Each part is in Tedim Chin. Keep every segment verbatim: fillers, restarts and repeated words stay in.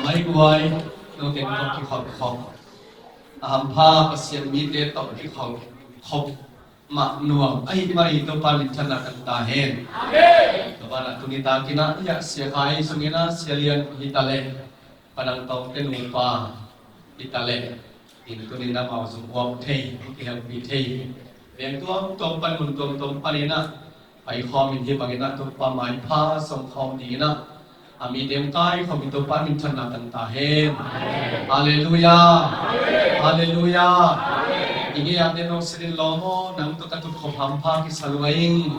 Mai guai, no teng tawh kikhop khop, a hampha Pasian mite tawh kikhop khop mah nuam ahih manin Topa minthanna tang ta hen. Amen. Topa na tuni takin ah, ia Sia Khai sungin ah, Sia Lian hi ta leh, Pa Dang Tawngte nupa hi ta leh, in tunin amau zong uap thei, kihelpih thei, veng tuamtuam pan, mun tuamtuam panin ah pai khawm in, hih bangin ah Topa maipha song khawm dingin ah a mite hong kai khawm in, Topa minthanna tang ta hen. Halleluiah. Halleluiah. I ngei a te nong silin lawm aw, nang tawh ka tut khop hampha kisa lua ing.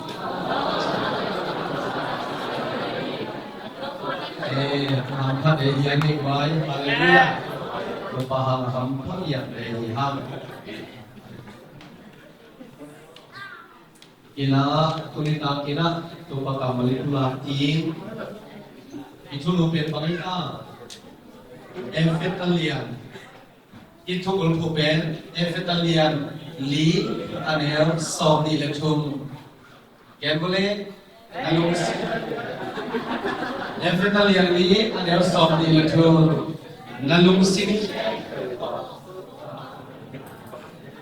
Eh, hampha te hi a ngei vai. Halleluiah. Topa hang hampha hi a te hi hang. Ina, tuni takin ah Topa kammal i pulak ding i thulu pen bang hi ta? Efesa lian, i thugulphuh pen Efesa lian li, a neu sawmnih le thum. Ken bu le, na lungsim. Efesa lian li, a neu sawmnih le thum. Na lungsim.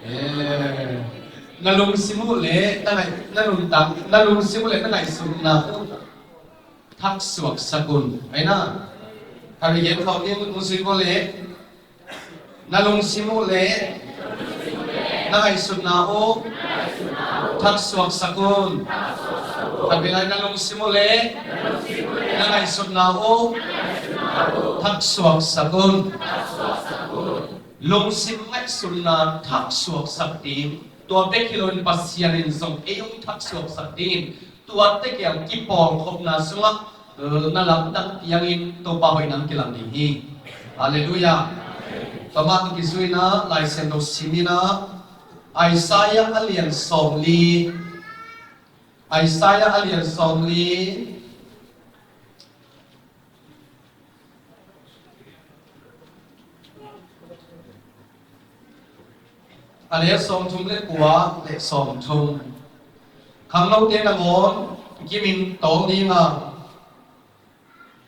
Eh, na lungsim uh le na ngai, na nuntak, na lungsim uh le na ngaihsutna uh thaksuaksak un. Aina, ka ri gen khawng ding, lungsim uh le, na lungsim uh le na ngaihsutna uh thaksuaksak un. Ka ri lai, na lungsim uh le na ngaihsutna uh thaksuaksak un. Lungsim ngaihsutna thaksuaksak ding, tua bek hi loin Pasian in zong ei hong thaksuaksak dingin, tua tegel kipawlkhopna sungah, eh, na lamdang piangin Topa hoihna kilang ding hi. Halleluiah. Tua mah tawh kizuina Lai Siangtho simin ah, Isaiah a lian sawmli, Isaiah a lian sawmli, a neu sawmthum le kua le sawmthum. Khangnote nangawn gimin tawl ding a,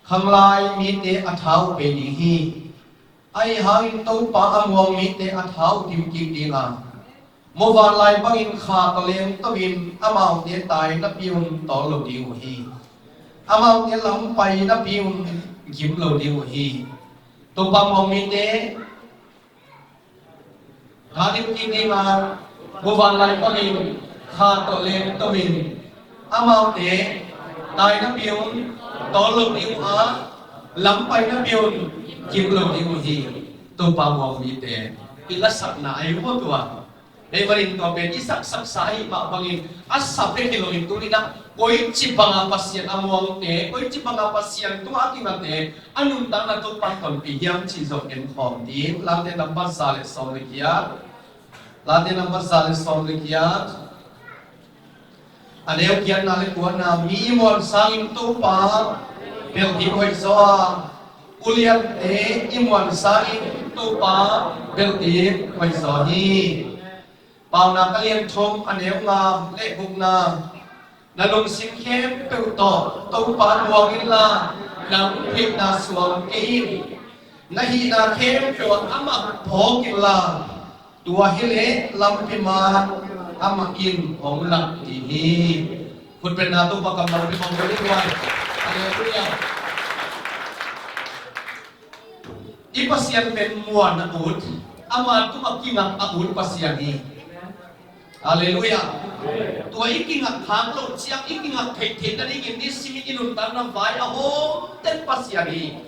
khanglai mite a thau pei ding hi. Ahi hangin Topa a muang mite a thau dim kik ding a, muvanlai bangin kha tawh lengto in amaute tai napi un tawl lo ding uh hi. Amaute lam pai napi un gim lo ding uh hi. Topa muang mite tha dim kik ding a, muvanlai bangin kha tawh lengto in amaute tai napi un tawl lo ding uh a, lam pai napi un gim lo ding uh hi. Topa muang mite i lasakna ahi uh maw tua. Ei, vanin tua pen i saksaksa ahih mah bangin a sa bek hi loin tuni-in ah koici banga Pasian a muangte, koici banga Pasian tungah a kingate a nuntakna Topa tonpih hiam cih zong en khawm ding. Late nambat za le sawm le giat. Late nambat za le sawm le giat. A neu giatna le kuana, mi i muan sangin Topa belh ding hoih zaw a, uliante i muan sangin Topa belh ding hoih zaw hi. Paunak a lian thum, a neu nga le gukna, na lungsim khempeuh tawh Topa muang inla, nang theihna suang kei in. Na hihna khempeuh ah amah phawk inla, tua hi leh lampi man amah in hong lak ding hi. Khutbetna Topa kammal pi hong bel in guai. Halleluiah. I Pasian pen muan a ut, ama tungah kingak a ut Pasian hi. Halleluiah. Tua i kingak khak loh ciang, i kingak theihtheihna dingin nisim i nuntakna vai a hawmten Pasian hi.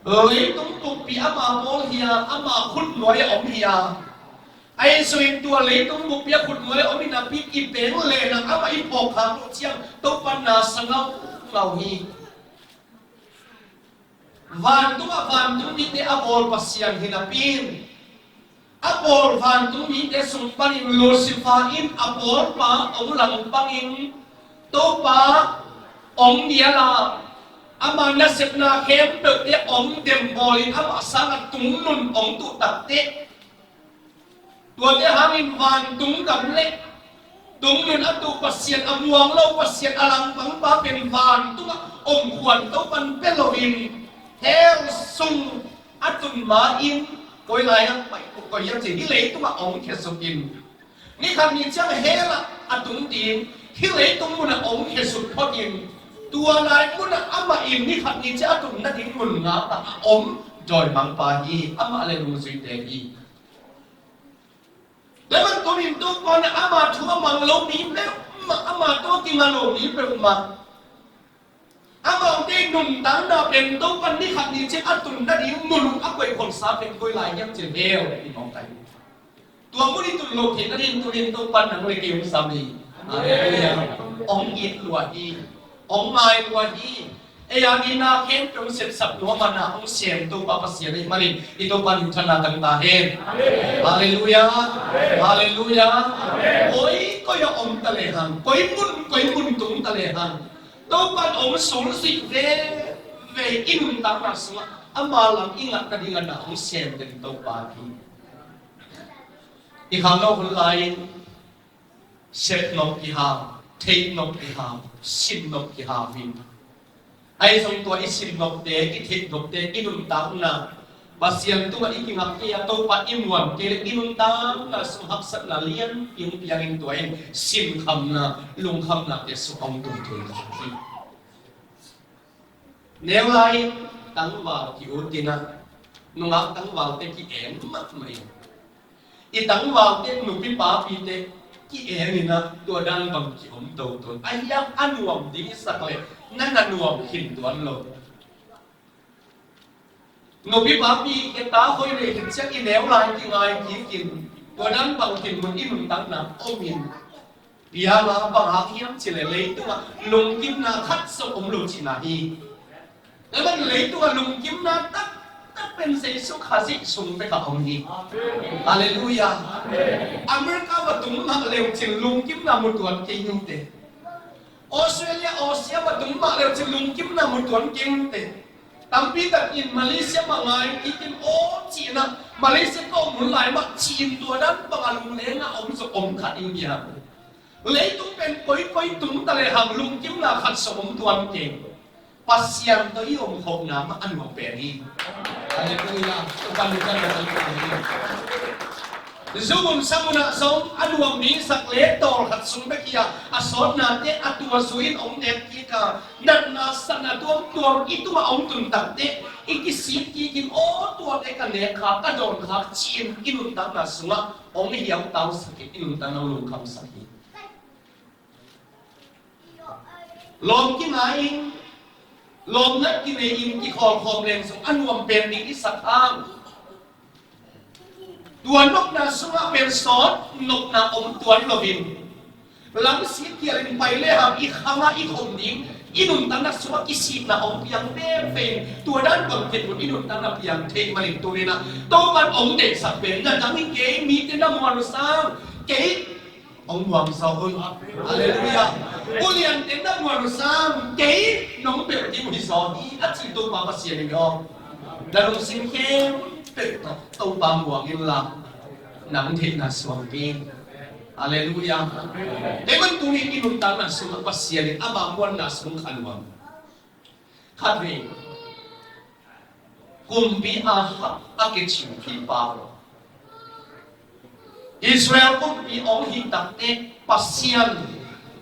Leitung buppi ama bawl hi a, ama khutnuai a om hi a. Ahi zongin tua leitung buppi a khutnuai a om hi napi-in i beng le nang amah i phawk khak loh ciang Topa na sa ngaungau hi. Vantungah vantung mite a bawl Pasian hi napi-in, a bawl vantung mite sung panin Lucifer in a bawlpa hong langpangin Topa hong nial a, ama nasepna khempeuhte hong dembawlin amah sangah tungnun hong tuh takteh, tuate hangin vantung gam le tungnun a tuh Pasian, a muang lo Pasian, a langpangpa pen vantungah om khuan Topan pia loin, Hell sung a tun ma-in koi lai-ah pai, koi hiam cih leh hih leitungah hong khiasuk in, ni khat ni ciang hell-ah a tung ding, hih leitung munah hong khiasuk phot in, tua lai munah amah in ni khat ni ciang a tun nading mun ngak a om dawimangpa hi. Amah le nungzuite hi. Tua ahih manin Topa in ama thu a mang lo mi peuhmah, ama tawh kinga lo mi peuhmah, amaute nuntakna pen Topa in ni khat ni ciang a tun nading mun a koih khol sa pen koi lai hiam cih leh hell hi mawk hi. Tua mun i tun loh theih nading tuni-in Topa in nang le kei hong sam hi. Halleluiah. Hong it lua hi. Hong ngai lua hi. Ei a dingin a khempeuh hong sepsak nuam a, na hong sem Topa Pasian ahih manin i Topa minthanna tang ta hen. Halleluiah. Halleluiah. Koi koi ah om ta lehang, koi mun koi mun tung ta lehang, Topa in hong sulzui veve i nuntakna sungah ama lam i ngah nading a na hong sem den Topa hi. I khangno hun lai-in sep nop kiha, theih nop kiha, sin nop kiha hi. Ahi zong tua i sin nopte, i theih nopte, i nuntakna Pasian tungah i kingak kei a, Topa i muan kei leh i nuntakna sung haksatna lianpi hong piang in, tua in sinkhamna, lungkhamnate sung hong tung thei hi. Neu lai-in tangval ki-ut in ah, nungak tangvalte ki-en mahmah in, i tangvalte, nupi papite ki-en in ah, tua dan bang ki-om toto in, a hiang a nuam ding i sak leh na na nuam khin tuan lo. Nupi papi, i ta hoih leh khit ciang i neu lai kingai kik in, tua dan bang khin mun i nuntakna om in, piang a, bang hang hiam cih leh leitungah lungkimna khat zong om lo cihna hi. Tua ahih manin leitungah lungkimna taktak pen Jesu Khazih sung bek ah om hi. Halleluiah. America va tung mah leu cin lungkimna mu tuan kei hi uh teh. Australia, Aussie va tung mah leu cin lungkimna mu tuan kei hi uh teh. Tampi takin Malaysia mah ngai kik in aw ci-in ah, Malaysia tawh mun lai mah ci-in, tua dan bang a lunglenga om zong om kha ding hi hang. Leitung pen koi koi tung ta lehang lungkimna khat zong om tuan kei. Pasian tawh i om khopna mah a nuam pen hi. Halleluiah. Tua pan hi kan hi. Zu mun sa mun ah zong a nuam ding i sak leh tawl khat sung bek hi a, a sawtnate a tua zu in hong nek kik a, natna satna tuamtuam i tungah hong tun tak teh i kisik kik in, aw tuate ka nek kha, ka dawn kha ci-in i nuntakna sungah hong hiautausak in, i nuntakna hong lungkhamsak hi. Lawm kinga in, lawmnat kinei in, kikhawlkhawm leng zong a nuam pen ding i sak hang. Tua nopna sungah pen sawt nopna om tuan loin, lamsik khial in pai lehang i khangah i khom ding, i nuntakna sungah kisikna hong piang veve in, tua dan bang khin mun i nuntakna piang thei manin tuni-in ah Topa'n hong deihsak pen, na dang hi kei, mite na muan uh sang, kei hong muang zaw uh hi. Halleluiah. Uliante na muan uh sang, kei nong belh ding uh hi zaw hi, a ci Topa Pasian in aw. Na lungsim khempeuh tawh Topa muang inla, nang theihna suangpi. Halleluiah. Tua ahih manin tuni i nuntakna sungah Pasian in ama muanna sung kha nuam. Khatvei kumpi Ahab a kicingpipa, Israel kumpi hong hih tak teh Pasian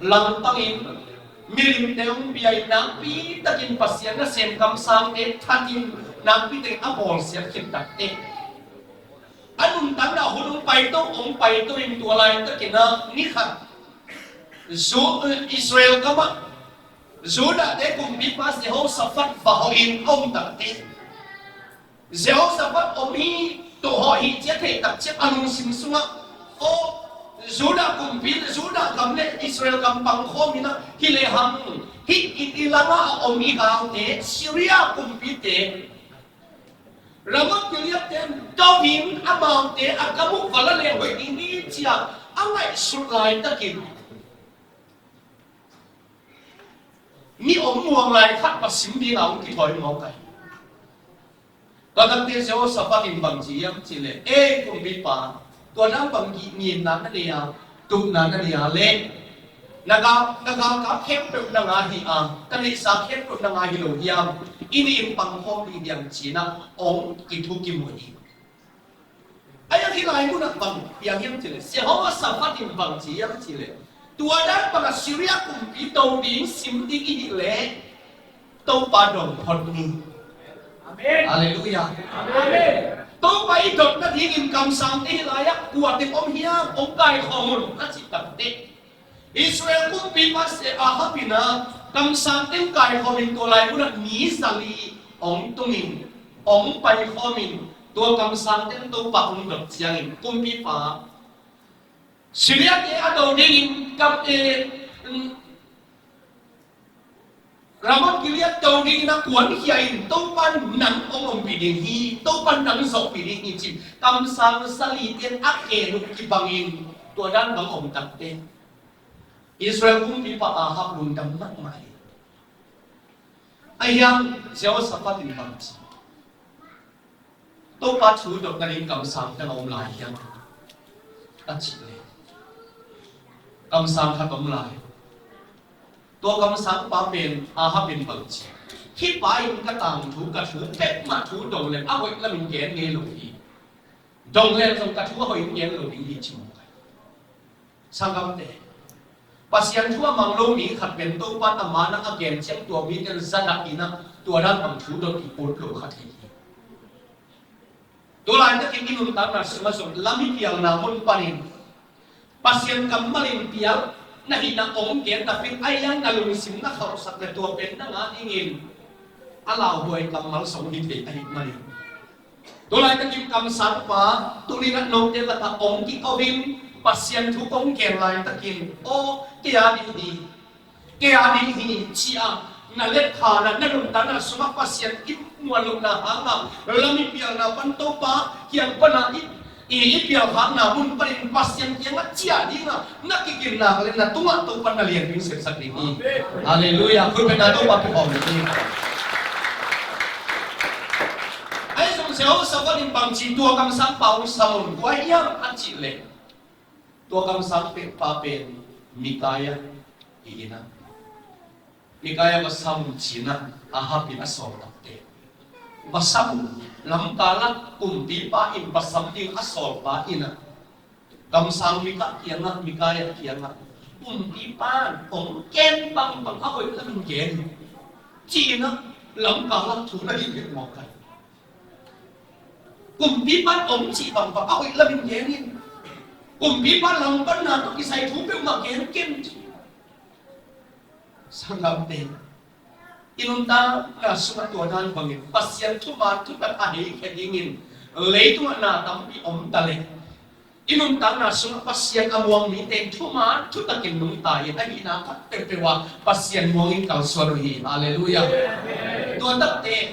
langpangin milimte hong bia in, nakpi takin Pasian nasem kamsangte that in, nakpi takin a bawlsiat khit tak teh a nuntakna hun hong paito, hong paito in, tua laitakin ah ni khat Ju-, Israel gamah Judah-te kumpipa Jehoshaphat va hawh in a om tak teh, Jehoshaphat om hi, tua hawh hi ci a theih tak ciang a lungsim sungah, aw, Judah kumpi, Judah gam le Israel gam pang khawm in ah, hi lehang hih i, i langah a om i galte, Syria kumpite, Ramoth Gilead-te dongin amaute a gam uh va la leng hoih ding hi ci-a a ngaihsut laitakin, mi om muang lai khat va sim dingin hong kithawi mawk hi. Tua tak teh Jehoshaphat in bang ci hiam cih leh, ei kumpipa, tua dan bang nginna na nei a, tupna na nei a leh, Na gal, na galkap khempeuh na ngah hi a, ka neihsa khempeuh na ngah hi lo hiam? I nih in pang khawm ding hiam ci-in ah hong kithukim uh hi. A hiang hih lai munah bang piang hiam cih leh, Jehoshaphat in bang ci hiam cih leh, tua dan bangah Syria kumpi do ding sim ding i hih leh Topa dong phot ni. Amen. Halleluiah. Amen. Topa i dot nadingin kamsangte hih lai-ah kua teng om hiam, hong kaikhawm un a cih takteh, Israel kumpipa Ahab in ah kamsangte hong kaikhawmin tua lai munah ni zali hong tungin, hong paikhawmin, tua kamsangte Topa hong dot ciangin kumpipa, Syriate a do dingin kam, eh, Ramoth Gilead do dingin a kuankhia in, Topa nang hong ompih ding hi, Topa nang zawhpih ding hi ci-in kamsang zalite in a khen uh kibangin tua dan bang om takteh, Israel kumpipa Ahab lungdam mahmah hi. A hiang Jehoshaphat in bang ci, Topa thu dot nading kamsang khat om lai hiam a cih leh, kamsang khat om lai. Tua kamsangpa pen Ahab in bang ci, hih pa in ka tangthu, ka thu peuhmah thu dong leng a hoih lamin gen ngei lo hi. Dong leng zong ka thu a hoih in gen lo ding hi ci mawk hi. Sanggamte, Pasian thu a mang lo mi khat pen Topa in a man ah a gen ciang tua mite in zadak in ah tua dan bang thu dot kiput lo kha thei hi. Tulaitakin i nuntakna sungah zong lam i pialna mun panin Pasian kammal in pial na hihna hong gen napi-in a hiang na lungsim na khauhsak leh tua pen na ngah dingin a lauhuai kammal zong hi thei ahih manin, tulaitakin kamsangpa, tuni-in ah note lakah hong kiko in, Pasian thu kong gen laitakin, aw, kei a ding hi, kei a ding hi, ci-a na letkhanna, na nuntakna sungah Pasian i muan lohna hangah lam i pialna pan Topa kiang pana i, i, i pialkhakna mun panin Pasian kiangah ciah dingah na kikimna leh na tungah Topa na lian ding sepsak ding hi. Halleluiah. Khut bengna Topa kikhawm ding hi. Ahi zong Jehoshaphat in bangci tua kamsangpa hong sam un, kua hiam a cih leh, tua kamsangpa pen Mikaia hi in ah, Mikaia va sam un ci-in ah Ahab in a sawl takteh, va sam un, lamkal ah kumpipa in va sam ding a sawlpa in ah, kamsang Mika kiangah, Mikaia kiangah, kumpipa in hong ken bangbang a hoih lamin gen ci-in ah, lamkal ah thu na hilh mawk kha hi. Kumpipa in hong cih bangbang a hoih lamin gen in, kumpipa langpanna tawh kisai thu peuhmah gen ken ci. Sanggamte, i nuntakna sungah tua dan bangin Pasian thuman thutak a heikhia dingin leitungah na tampi om ta leh, i nuntakna sungah Pasian a muang mite in thuman thutakin nungta in a hihna khat peuhpeuh ah Pasian muangin kalsuan uh hi. Halleluiah. Tua takteh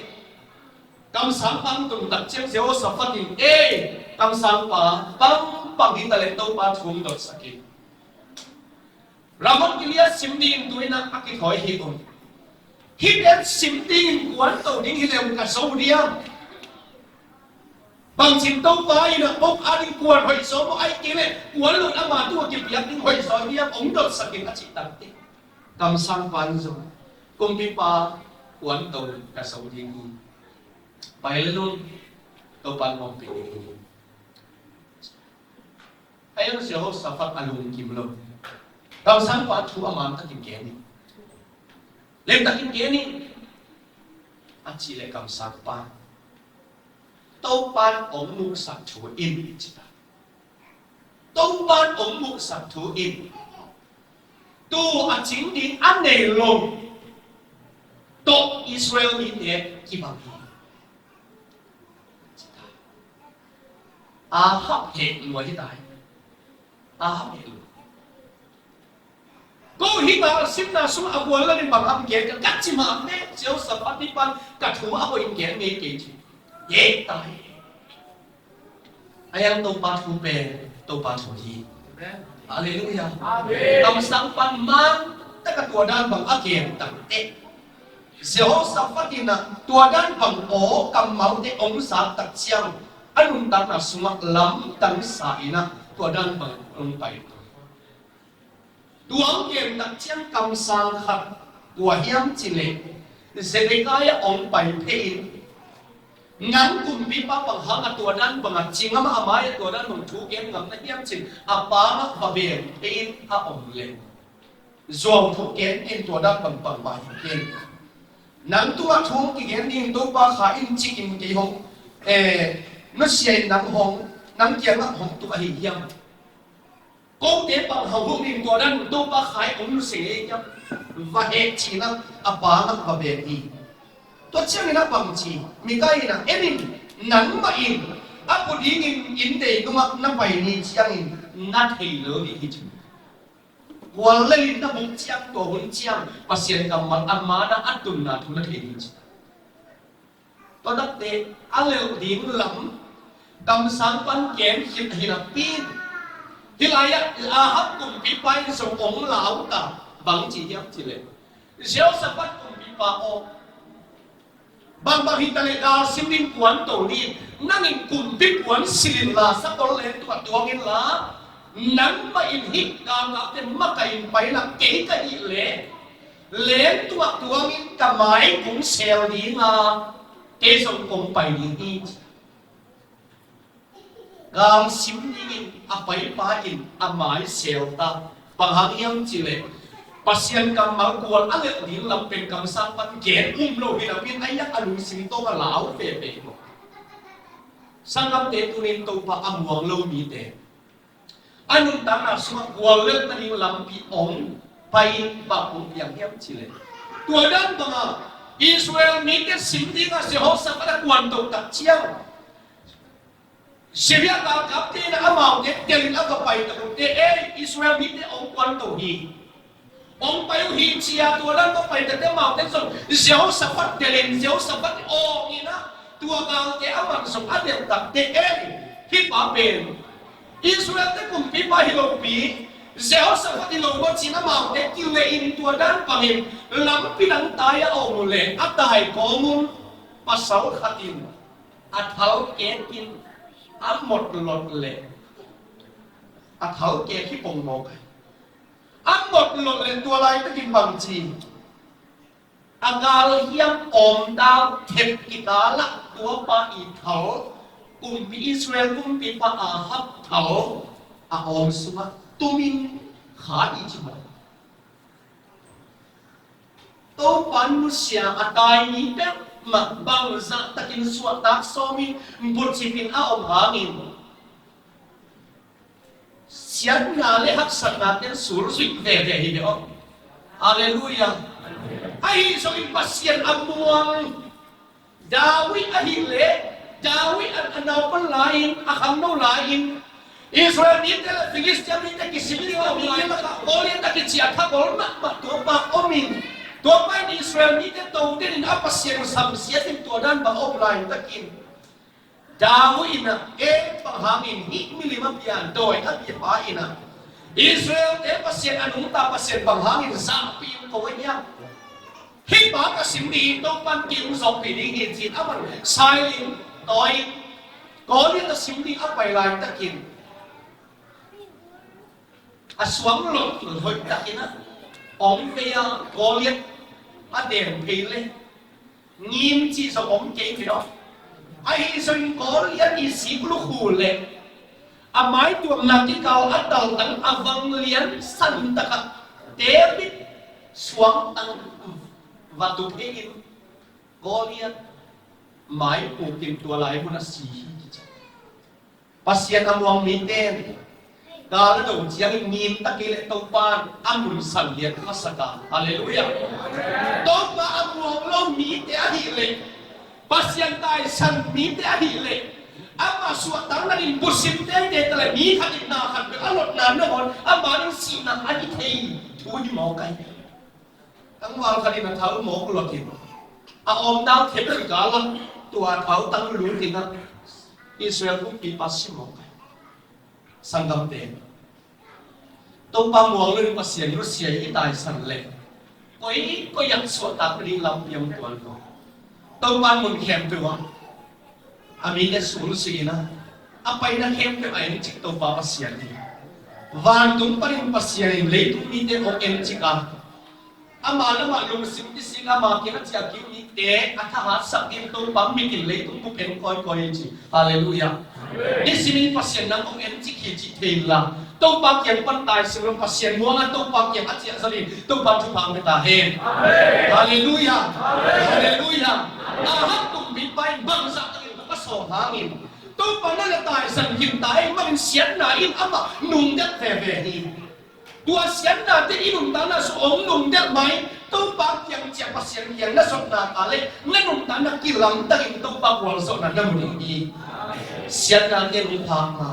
kamsangpa hong tung tak ciang Jehoshaphat in, ei, kamsangpa, bangbang hi ta leh Topa thu hong dotsak in. Ramoth Gilead sim dingin tu-in ah a kithawi hi un. Hihte sim dingin kuan to ding hi leh ka zo diam? Bangci-in Topa in ah bok a ding kuan hoih zaw maw, ahih kei leh kuan loin ama tungah kipiak ding hoih zaw diam, hong dotsak in a cih takteh, kamsangpa in zong, kumpipa, kuan to ka zo ding hi. Pai lel un, Topa in hong ompih ding hi. Ahi zong Jehoshaphat a lungkim lo. Kamsangpa thu a man takin gen in, lem takin gen in, a cih leh kamsangpa, Topa in hong muksak thu in, ci ta. Topa in hong muksak thu in, tu a cing ding a nei lo tawh Israel mite kibang hi. Ahab heh lua hi ta hi. Ahab heh lua. Ko hih galsimna sung a gual lanin bang hang gen ka, ka ci mah meh, Jehoshaphat mi pan ka thu a hoih in gen ngei kei ci. Heh ta hi. A hiang Topa thu pen Topa thu hi. Halleluiah. Amen. Kamsang pan man taka tua dan bang a gen tak teh, Jehoshaphat in ah tua dan bang aw kammalte hong zak tak ciang a nuntakna sungah lamdang sa in ah tua dan bang hong pai. Tua hong gen tak ciang kamsang khat, kua hiam cih leh Zedekiah hong pai phei in, nang kumpipa bang hang a tua dan bang a cing a, a mai a tua dan bang thu gen ngam na hiam ci-in a pang ah va veng phei in a om leh, zuau thu gen in tua dan bang bangmah hi kei. Nang tungah thu kigen ding Topa Kha in cik in kei hong, eh, nusia in nang hong, nang kiangah hong tuk ahi hiam? Kote bang hong huk ding tua dan Topa Kha in hong nusia ahi hiam? Va heh ci-in a pang ah va veng hi. Tua ciangin a bang ci, Mikaih in a, en in, nangmah in a pu dingin inn dei nungah na pai ni ciangin na thei lo ding hi ci. Guallel in na buk ciang tua hun ciang Pasian kammal a man ah a tunna thu na thei ding ci. Tua takte a lelh ding lam kamsang pan gen khit hi napi in, hih lai-ah Ahab kumpipa in zong hong lau ta, bang ci hiam cih leh, Jehoshaphat kumpipa aw, bangbang hi ta leh gal sim ding kuanto ni. Nang in kumpi kuan silh inla, sakol lengtuah tuang inla, nangmah in hih galkapte makaih in pai inla, kei ka hih leh lengtuah tuang in ka mai kung sel ding a, kei zong kong pai ding hi. Gal sim dingin a paipa in a mai sel ta. Bang hang hiam cih leh Pasian kammal gual a lelh ding lam pen kamsang pan gen um lo hi napi in, a yak a lungsim tawh a lau veve hi maw? Sanggamte, tuni in Topa a muang lo mite a nuntakna sungah guallelhna ding lampi hong pai in, bang hong piang hiam cih leh, tua dan bangah Israel mite sim dingah Jehoshaphat a kuanto tak ciang, Syria galkapte in amaute delhin a va pai tak uh teh, ei, Israel mite hong kuanto hi, hong pai uh hi, ci-a tua dan va pai tak teh, amaute zong Jehoshaphat delhin, Jehoshaphat awng in a, tua galte a man zong a delh tak teh, ei, hih pa pen Israel-te kumpipa hi lopi, Jehoshaphat hi lo maw ci-in amaute kileh in, tua dan bangin lampi dang tai a om uh leh a tai kawm un, pasal khat in a thal kek in a mot lot leh, a thal kek hi pongmawk a, a mot lot leh tua laitakin bang ci, a galhiam awmdal thep kikal ah tuapa i thal, kumpi, Israel kumpipa Ahab thal a awm sungah tumin kha i ci maw? Topa nusia a tai mi peuhmah bangzah takin suahtak sawmin butcipin a om hangin siatna le haksatna ten sulzuih veve hi ve aw. Halleluiah. Ahi zongin Pasian a muang David ahih leh, David a, a naupan lai-in, a khangno lai-in, Israel mite le Filistia mite kisim ding a om lai-in, Goliath a kici a thagol mahmah tuapa omin, tuapa in Israel mite to den in a Pasian uh samsiat in tua dan bang om lai-in takin, David in a, ei, bang hangin hih milim a pian, dawi a piapa in a, Israel-te Pasian a nungta Pasian bang hangin zahpih in ko a hiam? Hih pa ka sim ding hi, Topan kei hong zawhpih ding hi, ci-in a man sailing tawi-in Goliath a sim ding a pai laitakin, a suang lot hoih takin a hong vei a, Goliath a den phei le ngim cih zong om kei ve aw. Ahi zongin Goliath i sik lukhu le a maituamna kikal a taltang a vanglian san takah David suangtang va tu phei in Goliath mai pukin tua lai mun a si hi. Pasian a muang mite in gal a do ciangin ngim ta kei leh Topa in a mun san lian masa ka. Halleluiah. Topa a muang lo mite ahih leh, Pasian taisan mite ahih leh, ama suahtakna in busim teitei ta leh mi khat in na khat bek a lotna nangawn ama ding sihna a hi thei thu hi mawk ai. Tangval khat in a thal mawk lot in a awmdal thep kikal ah tua thautang lut in a Israel kumpipa si mawk ai. Sanggamte, Topa muang lo in Pasian nusia i taisan leh koi koi ah suahtak ding lampi om tuan ko. Topa mun khempeuh ah a mite sung sik in a, a paina khempeuh a en cik Topa Pasian hi. Vantung panin Pasian in leitung mite hong en cik a, ama lamah lungsim kisik, ama kiang a ciah kik mite a thahatsak ding Topa mit in leitung bup en kawikawi hi ci. Halleluiah. Nisimin Pasian nang hong en cik hi cih thei inla, Topa kiang pan taisim lo, Pasian muang a Topa kiang a ciah zo ding Topa thupha hong pia ta hen. Halleluiah. Halleluiah. Ahab kumpipa in bangzah takin hong a sawm hangin Topa na na taisan khin ta ei manin siatna in amah nungdelh veve hi. Tua siatnate i nuntakna sung hong nungdelh mai, Topa kiang ciah Pasian kiang na zotna ta leh na nuntakna kilamdangin Topa gualzawhna na mu ding hi. Siatnate hong phak ma,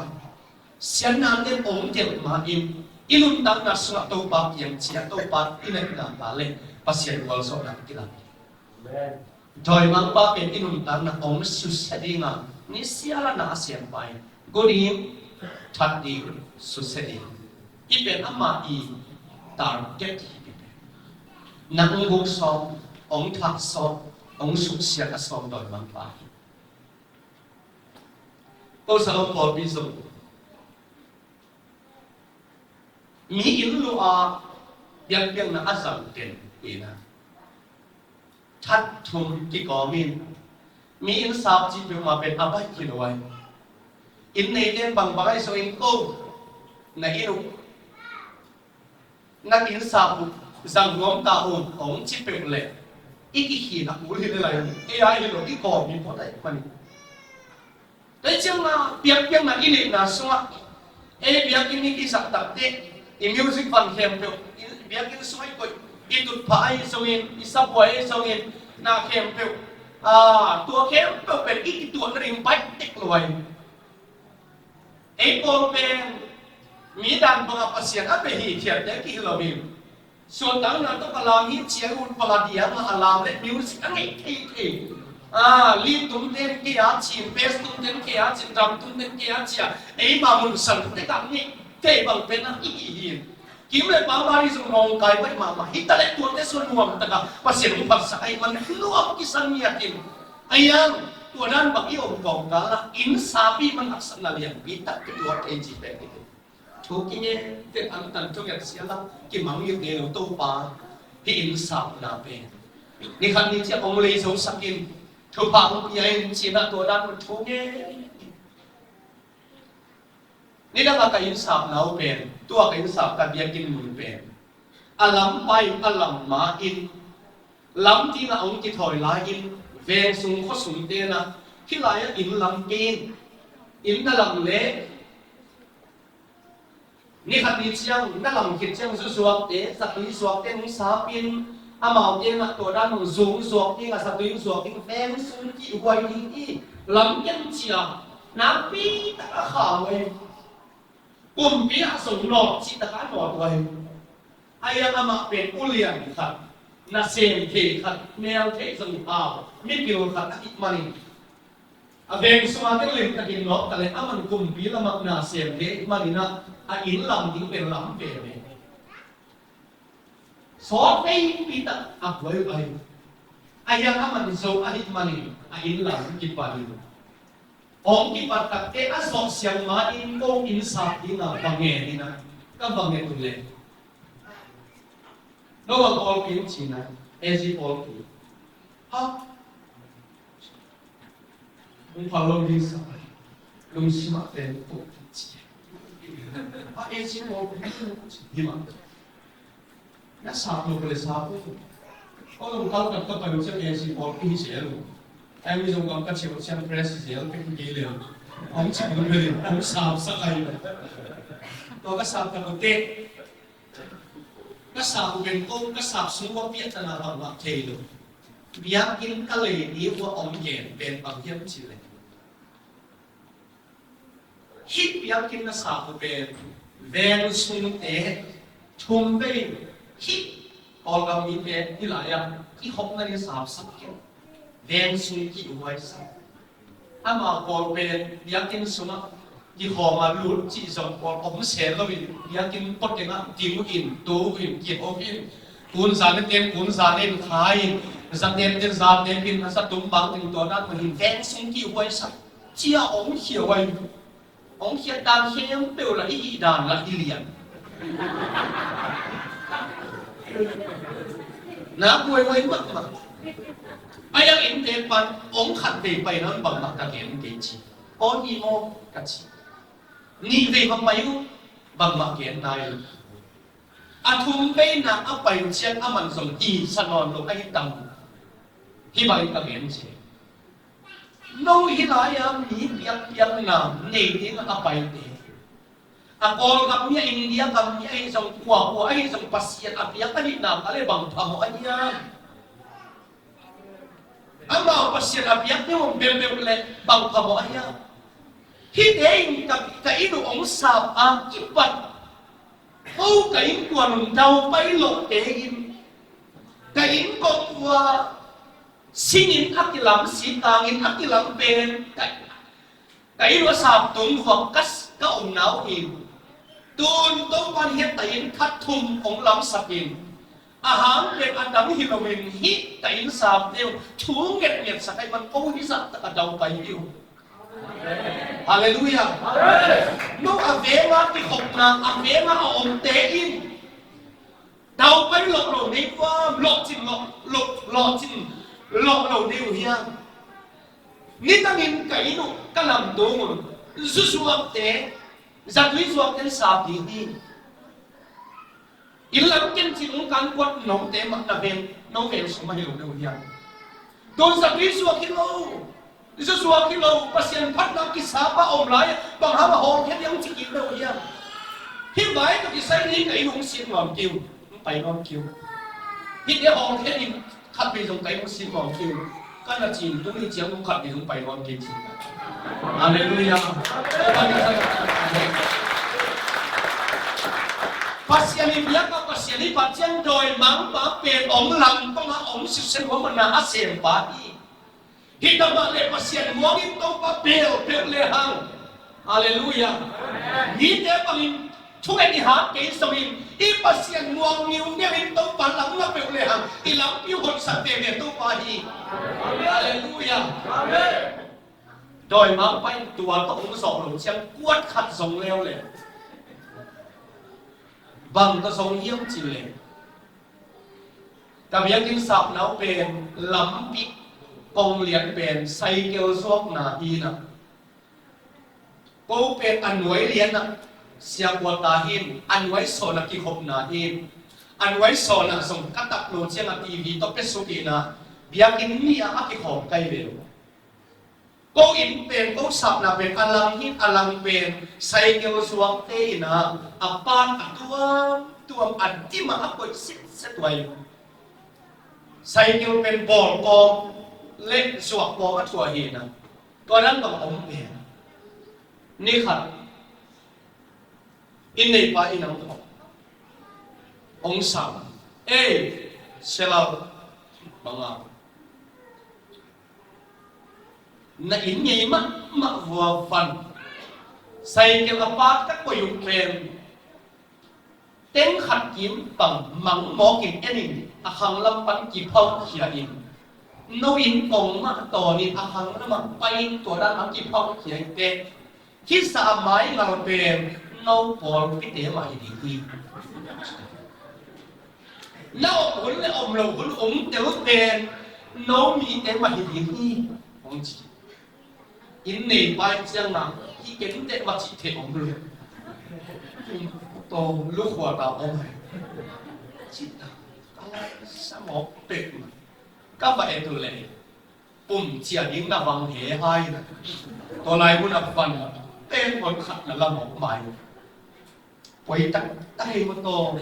siatnate hong delh ma in i nuntakna sungah Topa kiang ciah, Topa i natna ta leh Pasian gualzawhna kilam. Dawimangpa pen i nuntakna hong susia ding a, nisiala na a siampa in gu ding, that ding, susia ding. Hih pen ama i target hi pen. Nang hong guk sawm, hong thak sawm, hong susia a sawm dawimangpa hi. Ko Salom pawlpi zong mi inn luah a biakpiakna a zang ken hi na. That thum kikawm in, mi inn sap cih peuhmah pen a baih hi lo ai. Inn neite bangbang ahi zongin ko na inn uh, na inn sap uh zang nuam ta un hong ci peuh leh i kikhin a kul hi le lai. Ei a hi lo, i kawm hi phot ai mani. Tua ciang a biakpiakna i neihna sungah, ei biakinn i kizak takte, i music van khempeuh, i biakinn sungah i koih, i tutphah ahi zongin, i sabuai ahi zongin, na khempeuh, a, tua khempeuh pen i kituahna ding baih tek lo ai. Ei pawl pen mi dan bangah Pasian a bia hi khiatte kihi lo hi. Suahtakna tawh ka lam hi ci a, ut pala diang a lam le music a ngeih thei thei. A, lead tum ten kei a cin, bass tum ten kei a cin, drum tum ten kei a ci a, eima mun san tek a ngeih thei bang pen a hi hi hi. Kim le pa mari zong nawngkai baih mahmah hi ta leh tuate sua nuam taka Pasian hong phatsak ahih man nuam kisan ngiat in. A yang tua dan bang i om kawmkal ah inn sapi man haksatna lianpi tak kituak thei ci pen hi hi. Thu kingen tek an tan thunget sia la kimang ngit ngei lo Topa hih inn sapna pen. Ni khat ni ciang hong lei zo sak in thupha hong pia in cina tua dan thu ngen. Nidang a ka inn sapna uh pen, tua ka inn sap ka biakinn mun pen a lam pai a lam ma in lam dingah hong kithawi lai in veng sung khua sung tenah hih lai-ah inn lam kei in inn na lam le Ni khat ni ciang na lam khit ciang zu zuakte, zatui zuakte hong sap in, amaute na tua dan hong zung zuak ding a, zatui hong zuak ding veng sung kihhuai ding i lam ken cia nakpi tak a kha huai. Kumpi ah zong nawt cih tak a nawt huai. A iang amah pen ulian khat, nasem thei khat, mel thei zong hau mipil khat ahih manin a veng sungah teng limtakin nawk ta leh a man kumpi lamah na sem thei manin ah a inn lam ding pen lam veve. Sawt veipi tak a buai uh ahi. A hiang a man zo ahih manin a inn lam kipan in hong kipat takte a zawh siang ma in ko inn sap ding a va ngen in ah ka va nget uh leh no a pawlpi in cina A G pawlpi. Ha? Hong phal lo ding sa. Lungsim ah pen tuk ci. A A C pawlpi hi mah. Na sap lo ka le sap lo. Ko lungkal kat ka pai lo ciang A C pawlpi hi zel lo. Ai mi zong kam ka cheu ciang press hi zel pek hi kei le. Hong ci lo le hong sap sa kai. Tua ka sap ka lo te. Ka sap uh pen ko ka sap sung ua piahtana bangmah thei lo. Biakinn ka lei ni ua om gen pen bang hiam cih leh hih biakinn na sap uh pen veng sungte thum vei hih Kawlgam mite hih lai-ah i hopna in sapsak kei. Veng sung kihhuaisak. Amau pawl pen biakinn sungah kikhawm a lut cih zong pawl om sel lo in biakinn pawteng ah ding uh in, tu uh in, kiho uh in. Kun zan in ten, kun zan in khai in, za ten ten za ten in, a za tum bang in tua dan uh in veng sung kihhuaisak. Cia om khia huai. Hong khiat dan khempeuh lah i hih dan lah i lian. Na buaihuai mahmah. A yang innte pan hong khat vei pai nawn bangmah ka gen kei ci. Aw hi maw ka ci. Nih vei va pai uh bangmah gen nai uh. A thum veina a pai ciang a man zong hi sa nawn lo a hi tam. Hi bang ka gen ci. No hih lai-a mi piakpiakna nei ding a paite, a Kawlgam mi a India gam mi ahi zong kuakua ahi zong Pasian a piak ahihna kha le bang phamawh a hiam? Amau Pasian a piak ding hong bembem le bang phamawh a hiam? Hihte in ka, ka inn uh hong sap a kipat ko ka innkuan un daupai lawhte in ka inn kong ua singin a kilam sitangin a kilam pen ka, ka inn ua sap tung huak ka, ka omna uh hi. Tun Topan hiat ta in khat thum hong lamsakin a hang pen a dang hi loin hih ta in sap deuh thu ngetnget sak ai man ko hi zah tak a daupai hi uh. Halleluiah. No a venga kikhopna a venga a omte in daupai lawh lo nei puam, lawhcin lawh lo, lawhcin lawh lo nei uh hiam? Nidangin ka inn uh ka lamdung un zuzuakte zatui zuakte in sap ding hi. Inn lam kencin ung kan kuat note mah na veng no veng sum ahi lo deuh hiam? Tun zatui zuak hi lo, zuzuak hi lo, Pasian phatna kisap a om lai bang hang a hawlkhia ding ci kik deuh hiam? Hih vai ka kisai ni ka inn hong sin ngam kiu, hong pai ngam kiu. Hih te hawlkhia ding khat vei zong ka inn hong sin ngam kiu. Ka na cin tung hi ciang hong khat vei zong pai ngam kiu ci. Halleluiah. Pasian in biak a Pasian i pat ciang dawimangpa pen hong lam panga hong sitsen hua mana a sempa hi. Hih tamah le Pasian muangin Topa bel peuh le hang. Halleluiah. Mite bangin thunget i hat kei songin i Pasian muang ngiungeu in Topa lam na peuh le hang i lampi uh honsak veve Topa hi. Halleluiah. Dawimangpa in tua tawh hong zawh lo ciang kuat khat zong leuleu. Bang tawh zong hiam cih leh ka biakinn sapna uh pen lampi kong lian pen cycle zuakna hi na. Ko pen a nuai lianah siakuata hin a nuai sawnah kikhopna hin a nuai sawnah zong ka tap lo ciangah T V tawh pia suk ihna biakinn nih ah a kikhawm kai ve uh. Ko inn pen ko sapna pen a lang hin a lang pen cycle zuakte in ah a pan a tuamtuam a dim ah a koih sitset uh hi. Cycle pen bawlkawm le zuakkawm a thuah hi na. Tua dan bang a om pen ni khat inn neipa in hong khawm hong sam. Ei, Selau, banga na inn ngei mahmah vua van cycle a pat ka koih uh pen teng khat kim pang mang mawkin en in a khanglam pan kiphaukhia in no inn kong mah tawn in a khanglam ah pai in tua dan a kiphaukhia in teh. Khitsa a mai ngal pen no pawlpite mah hi ding hi. Na om hun le om lo hun om tel pen no mite mah hi ding hi. Hong ci. Inn neipa in ciang nang hi kenteh mah cih thei om lo. Taw lukhua ta om hai. Cih ta ka lai sa mawk pek mah ka va et uh leh pum cia ding na vang he hai na. Tua lai mun a van teng hon khat na la mawk mai. Poi tak ta hei maw taw.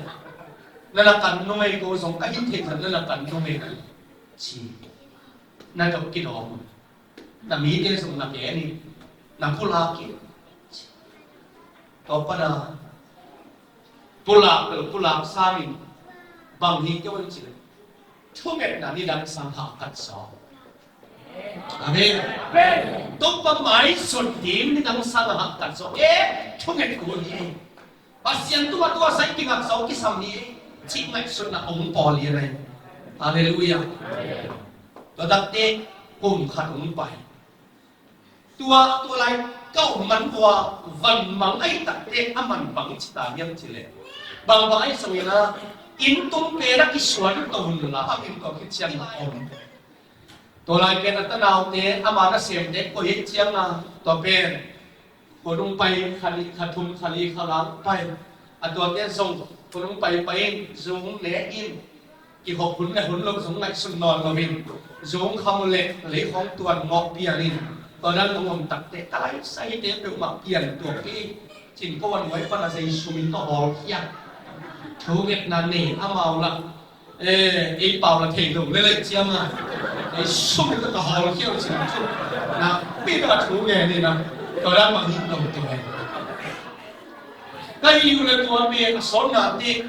Na na kan nungei ko zong ka hih theih zat na na kan nungei na ci. Na dok kidawm na mite zong na ke ni na pulak kei. Tua pana pulak pel pulak sangin bang hi keu an ci le. Thungetna nidang sang hahkat sawm. Amen. Topa mai sut ding nidang sang hahkat sawm. Eh, thunget kul hi. Pasian tungah tua sai kingak sawm kisam hi. Cih ngaihsutna hong pawl hi a nei. Halleluiah. Tua takte kum khat hong pai. Tua, tua lai ka om man vua van mang ahi takte a man bang ci ta hiam ci leh, bang bang ahi zongin ah inn tung pen a kisuan to hun la a vin tua khit ciang a om. Tua lai pen a tanaute ama nasemte koih ahi ciang a tua pen khua nung pai kha li kha thum kha li kha lang pai. A tuate zong khua nung pai pai in zung ne in kihawp hun le hun lo zong ngaihsun nawn lo in zung kham le lei khawng tuan ngawh pian in tua dan hong om takte ka lai sa hite peuhmah pian tuak hi. Cin ko an huai pan a zei sum in ka hawlkhia. Thu ngetna nei amau la. Eh, ei pau la thei lo le lai ciam a. Ei sum in ka hawlkhia cin thu. Na pi ka thu nge ni na. Tua dan mah hi lo tua. Ka hi uh le tua mi a sawn na ti.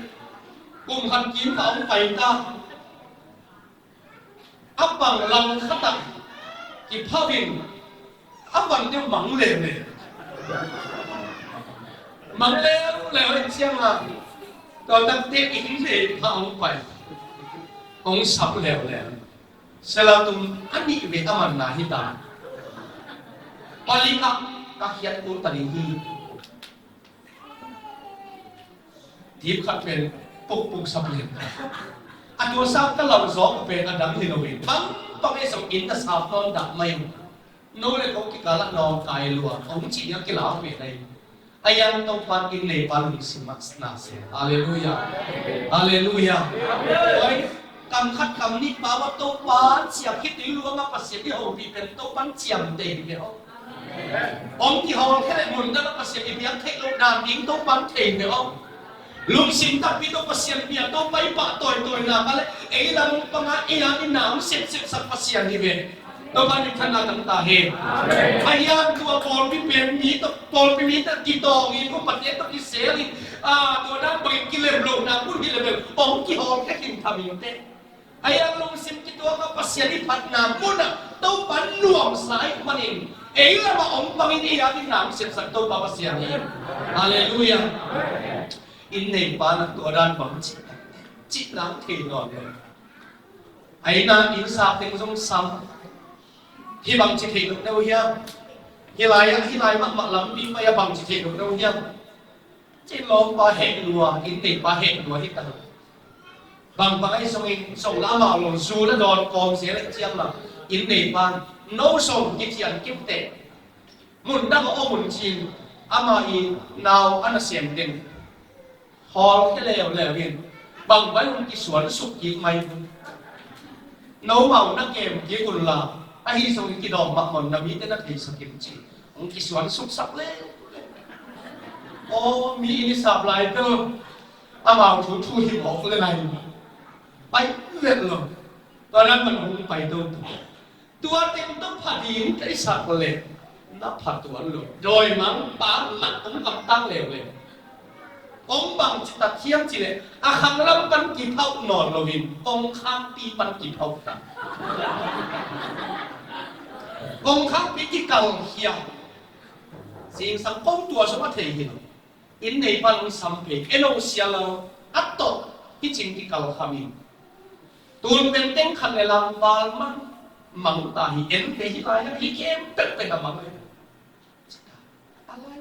Kum khat kim ka hong pai ta. A pang lang khat ah kiphau in a van deuh mang leuleu. Mang leuleu in ciang a tua takte in le pha hong pai hong sap leuleu. Sela tum a nih ve a manna hi ta. Palik ah ka khiat kul ta ding hi. Dip khat pen pukpuk sap lian. A tua sap ka lau zawk pen a dang hi lo in bang bang ei zong inn na sap nawn dah mai. No le ko kikal ah nawng kai lua hong ci a kilau ve dai. A yang Topa inn nei pa lungsim ah na se. Halleluia. Halleluia. Oi, kam khat kam nih pa wa Topa ciam khit i luang a Pasian i hopih pen Topa ciam te hi ve aw. Hong kihawlkhia le mun dang a Pasian i biak theih loh dan ding Topa'n thei ve aw. Lungsim takpi tawh Pasian bia Topa i pah tawitawina ka le ei lam panga ei a i na hong sepsepsak Pasian hi ve. Topa minthanna tang ta hen. A hian tua pawlpi pen mi tawh pawlpi mi tawh kitawng in upate tawh kisel in tua dan bangin kilem lohna kun hi le bel hong kihawlkhia khin tham in teh. A hiang lungsim kituak a Pasian i phatna munah Topa nuamsa ahih manin ei lamah om bangin ei a ding nang siamsak Topa Pasian hi. Halleluia. Inn nei pa na tua dan bang cih cih nang thei nawn lo. A inn ah inn sak teng zong sam. Hi bang ci thei lo deuh hiam? Hi lai ah hi lai mahmah lampi pai a bang ci thei lo deuh hiam? Cin lawmpa heh lua, inn neipa heh lua hi ta lo. Bang bang ahi zongin zong lamah lo zu na dawn kawm zel ahi ciang la inn neipa no zong kithian kim teh. Mun dang a om un cin ama i nau a nasem teng hawlkhia leuleu in bang bang hong kisuan suk kik mai. No mau na kem kik un la ahi zongin kidawm mahmah na mite na theisak in ci hong kisuan suksak le. Aw mi inn i sap lai peuh amau thu thu hi mawk le lai. Pai vet lo. Tua dan man hong pai to to. Tua teng tawh pha ding ka i sak le na pha tuan lo. Dawimang pa mat hong gamtang leuleu. Hong bang ci ta thiam ci le a khang lam pan kiphauh nawn loin hong khangpi pan kiphauh ta. Hong khangpi kikalkhia. Zingsang kong tua sung a thei hi lo. Inn neipa lungsam phei eno sia lo a tawh hi cing kikal kham in. Tun pen teng khat le lang val man mang ta hi en phei hi lai hi kem pek pek a mang le. A lai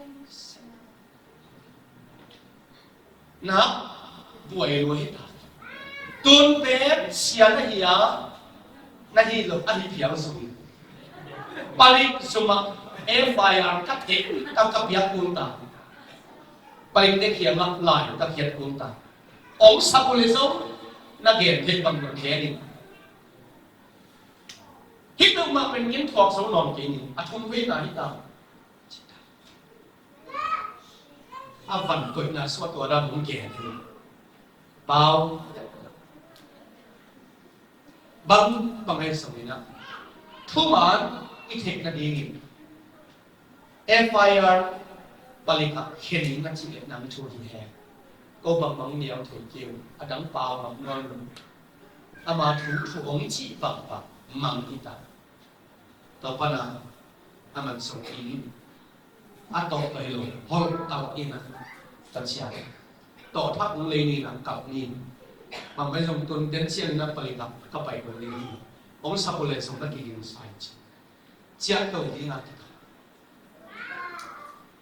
na buai lua hi ta. Tun pen sia na hi a na hi lo a hi phial zong. Palik zumah F I R ka thei ka ka piak kul ta. Paite kiangah lai ka khiat kul ta. Ong sap uh le zong na gen thei bang lo khe ding. Hih peuhmah pen ngen thuak zo nawn kei ning a thum veina hi ta. A van koihna suah tua dan hong gen hi. Pau bang bang ahi sangin ah thuman i theih nadingin F I R palik ah khen in a cih leh nang thu hi he. Ko bangbang nial thei kei uh a dang pau ngam nuam lo. Ama thu thu hong cih bangbang mang hi ta. Tua pana a man song in a tawh pai lo hol a lak in a ta ciat tawh thak hong lei ni na kalh ni. Bang pai zong tun ten ciang in a palik ah ka pai hong lei ni. Hong sap uh le zong na kiging sai ci. Ciah to ding a kikal.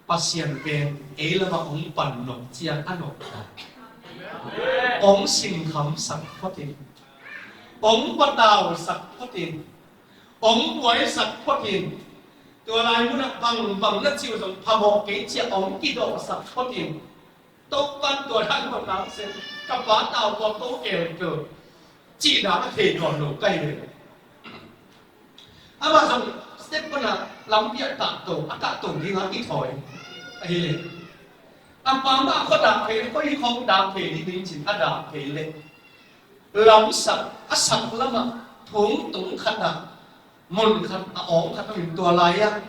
Pasian pen ei lamah hong pan nop ciang a nop ta. Hong sinkhamsak photin, hong patausak photin, hong buaisak photin, tua lai munah bangbang na cih uh zong phamawh kei ciah hong kidawhsak photin, Topan tua dan bang nang sen, ka pa tau pua ko kel kel cih dan a thei nawn lo kai ve. Amah zong step pana lampi a tahto, a tahto dingah i thawi. Ahi le, a pa mah khuadak phei le, koi khong dak phei ding ding cin a dak phei le, lamsak a sak lamah thung tung khatah mun khat a awng khat in tua lai-ah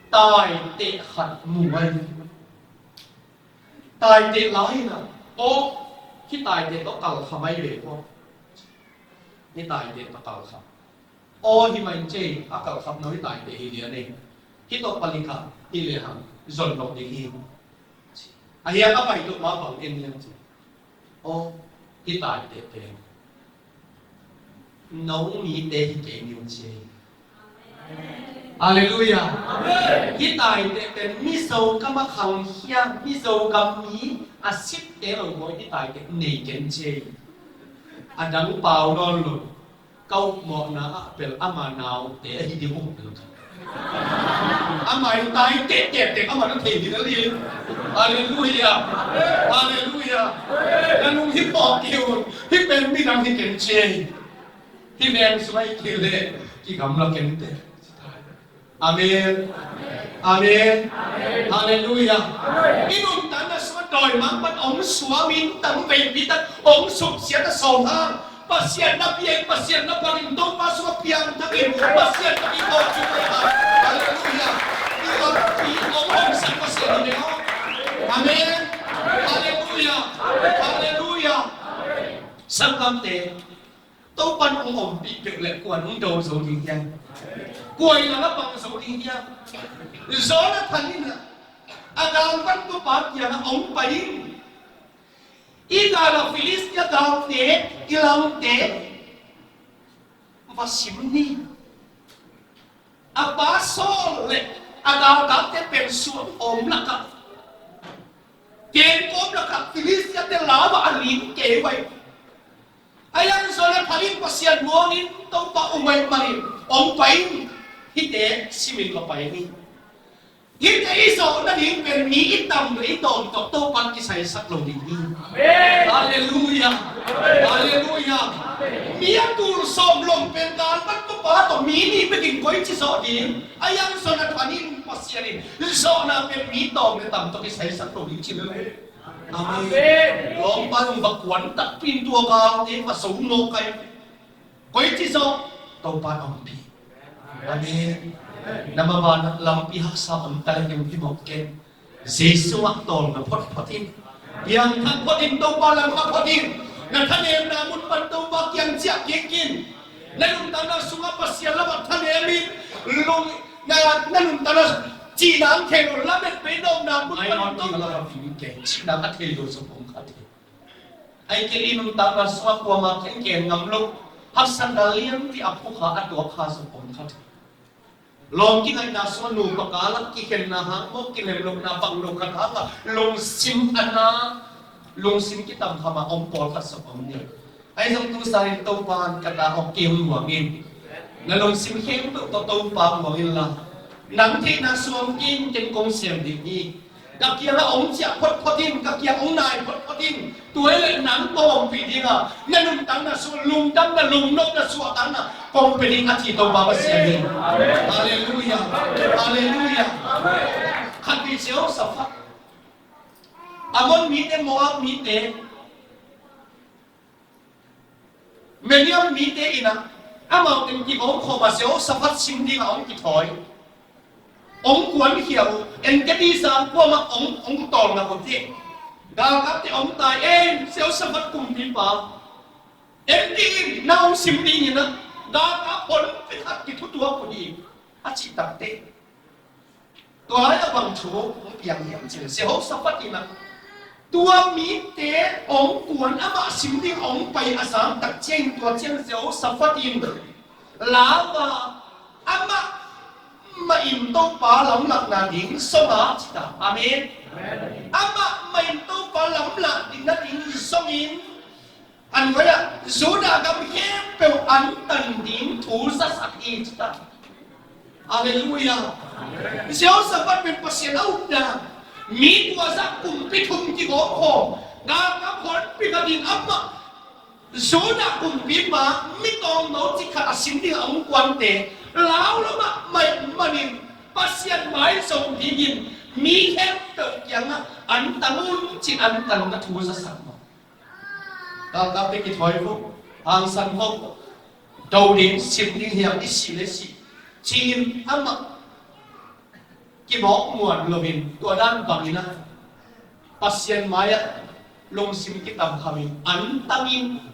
taiteh khat mu ai. Taiteh lai inah, aw, hih taiteh tawh kalkham ai ve aw. Hih taiteh tawh kalkham. Aw, hih mah in cei a kalkham no hih taiteh hi lian ei. Hih tawh palik ah hih lehang zon lo ding hi. Ahi a ka pai tuk ma bang en lian ci. Aw, hih taiteh pen no mite hi kei ni uh ci ei. Halleluiah. Hih taiteh pen Mizo gam a khang hiam, Mizo gam mi a sipte lo bawi hih taiteh nei ken ci ei. A dang pau nawn lo. Ka upmawhna ah bel ama naute ahi ding uh bel ka. Ama in taiteh tektek ama na thei ding a li. Halleluiah. Halleluiah. Na nung hih pawh ki un. Hih pen midang hi ken ci ei. Hih veng sung ah i kihel leh kigamla kente. Amen. Amen. Halleluiah. I nuntakna sungah dawimangpa'n hong suamin tamveipi tak hong supsiat a sawm hang Pasian na piang, Pasian na pangin Topa sungah piangthakin Pasian na i kawk cih. Halleluiah. I lampi hong honsak Pasian hi leh. Amen. Halleluiah. Halleluiah. Sanggamte, Topan hong ompih peuh leh kua'n hong do zo ding hiam? Kua i lam ah pang zo ding hiam? Jonathan in a galvan papa kiangah hong pai in, i gal a Filistia galte, i lamte va sim ni. A pa Saul le a galkapte pen suang om lakah, kengkawm lakah Filistiate lau ah a lim kei uh ai. Ahi zongin Jonathan in Pasian muangin Topa um ahih manin hong pai in, hihte simin va pai ni. Hihte i zawh nading pen mi i tam le i tawm tawh Topa kisaisak lo ding hi. Halleluiah. Halleluiah. Mi a tul sawm lom pen galvan papa tawh mi nih bekin koici zawh ding? Ahi zongin Jonathan in Pasian in zawhna pen mi tawm le tam tawh kisaisak lo ding ci lel hi. Amen. Lawmpa in va kuan takpi in tua galte va zo mawk ai. Koici zawh? Topa ompih. Amen. Na maban lampi haksa om ta leh hong pimawh kei. Jesu ah tawlnga photphot in. Piangthak phot in, Topa lamah phot in. Na thanemna mun pan Topa kiang ciah kik in. Na nuntakna sungah Pasian lamah thanem in. Lung, na, na nuntakna cihna a thei lo, lamet pei nopna mun pan Topa lamah phot in. Cihna a thei lo sung om kha thei. Ahih kei leh i nuntakna sungah kuamah khenkhel ngam lo, haksatna lianpi a phukha a tuak kha zong om kha thei. Lawm kingaihna sungah nupa kal ah kikhenna hang maw, kilem lohna bang lo khat hangah lungsim a na, lungsim kitam khamah om pawlkhat zong om ni. Ahi zong tu zan in Topa in ka ta aw, kei hong muang in. Na lungsim khempeuh tawh Topa muang inla, nang theihna sungah ken, ken kong sem ding hi. Ka kiangah hong ciah photphot in, ka kiang hong nai photphot in. Tua hi leh nang kong ompih ding a, na nuntakna sungah lungdamna, lungnopna, suahtakna kong pia ding, a ci Topa Pasian hi. Halleluiah. Halleluiah. Khat vei Jehoshaphat, Ammon mite, Moab mite, Midian mite in ah, amau teng kibawm khawm a, Jehoshaphat sim dingah hong kithawi. Hong kuankhia uh, En-gedi sang kuamah hong, hong tawlnga uh teh. Galkapte hong tai, "Ei, Jehoshaphat kumpipa, en dih in, na hong sim ding in ah, galkap honpi khat kithutuak uh hi," a cih takteh, tua lai-ah bang thu hong piang hiam cih leh, Jehoshaphat in ah tua mite hong kuan, amah sim ding hong pai a zang tak ciangin, tua ciang Jehoshaphat in lau a, amah mah in Topa lamlahna ding zong a ci ta. Amen. Amah mah in Topa lamlah ding nading zongin, a nuai-ah Judah gam khempeuh antan ding thu zasak hi ci ta. Halleluiah. Jehoshaphat pen Pasian a upna, mi tua zah kumpi thum kigawm khawm, galkap honpi khat in amah Judah kumpipa mi tawngno cik khat a sim ding a hong kuante lau lo mahmah manin Pasian mai zong dingin mi khempeuh kiangah antang un ci-in antang na thu zasak maw? Galkapte kithawi vua, hangsan vua, do ding sim ding hiam, i sih le sih ci-in amah kimawk muan loin tua dan bangin ah Pasian mai-ah lungsim kitamkhamin antangin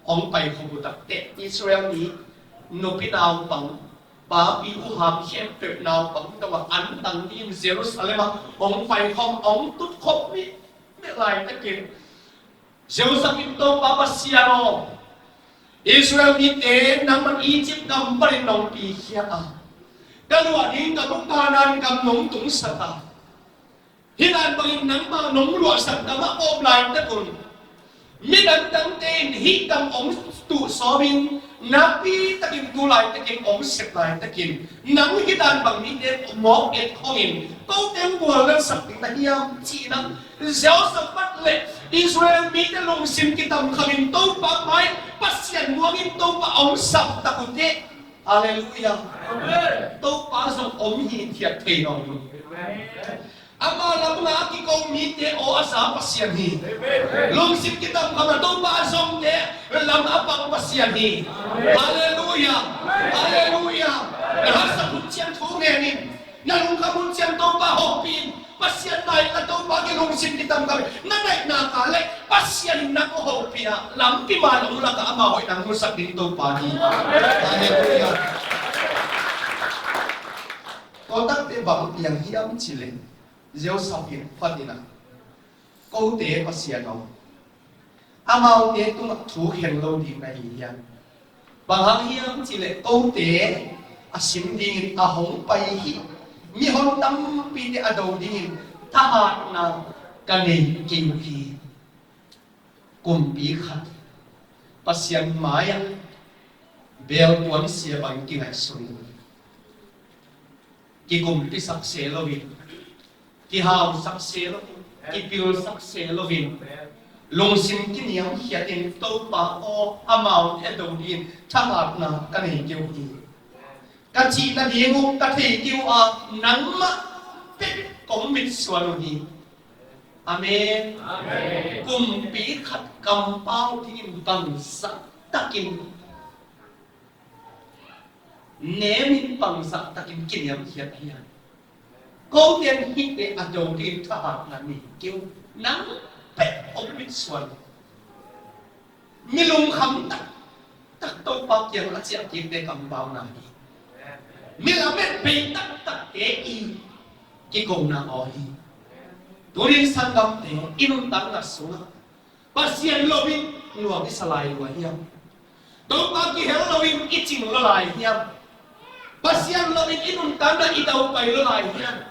hong pai khop uh takte Israel mi nupi naupang, papi uham khempeuh naupang tawh antang dingin Jerusalem ah hong pai khawm, hong tut khop mi, mi laitakin Jehoshaphat in, Topa Pasian aw, Israel mite nangman Egypt gam panin nong pikhia a, ka luah ding gam uh Kanaan gam nong tungsak a, hih dan bangin nangmah nong luahsak gam ah ka om laitak un, mi dangdangte in hih gam hong tuh sawmin, nakpi takin tu laitakin hong sep laitakin, nang hih dan bang mite mawk et khawngin kote hong guallelsak ding na hiam ci-in ah Jehoshaphat le Israel mite lungsim kitamkhamin Topa mai Pasian muangin Topa hong saptak uh teh. Halleluiah. Amen. Topa zong om hithiat thei nawn lo. Amen. Ama lamah a kiko mite aw a za Pasian hi. Amen. Lungsim kitamkham a Topa a zongte lam a pang Pasian hi. Amen. Halleluiah. Amen. Halleluiah. Na haksa hun ciang thu ngen in. Na lungkham hun ciang Topa hopih in. Pasian naih a Topa kiang lungsim kitamkham in. Na naih nak leh Pasian in na ko hopih a, lampi man hong lak a, ama hoih nang musak ding Topa hi. Halleluiah. Tua takte bang piang hiam cih leh, Jehoshaphat in, Phat in ah, kote Pasian aw, amaute tungah thu khen lo ding na hi hiam? Bang hang hiam cih leh kote a sim dingin a hong pai hih mihon tampite a do dingin thahatna ka nei kei uh hi. Kumpi khat Pasian mai-ah beltuan sia bang kingaihsun, kikumpisak se loin, kihausak se loin, kipilsak se loin, lungsim kiniamkhiatin Topa aw, amaute do dingin thahatna ka nei kei uh hi. Ka cih nading uh ka thei kei uh a, nangmah bek kong mitsuan uh hi. Amen. Amen. Kumpi khat kampau dingin bangzah takin nemin bangzah takin kiniamkhiat hiam? Kote in hihte a do dingin thahatna nei kei un, nang bek hong mitsuan. Mi lungkham taktak Topa kiang a ciah kikte kampauna hi. Mi lamet bei taktakte i kikona aw hi. Tunin sanggamte, i nuntakna sungah Pasian loin nuam i sa lai lua hiam? Topa kihel loin i cing lua lai hiam? Pasian loin i nuntakna i daupai lua lai hiam?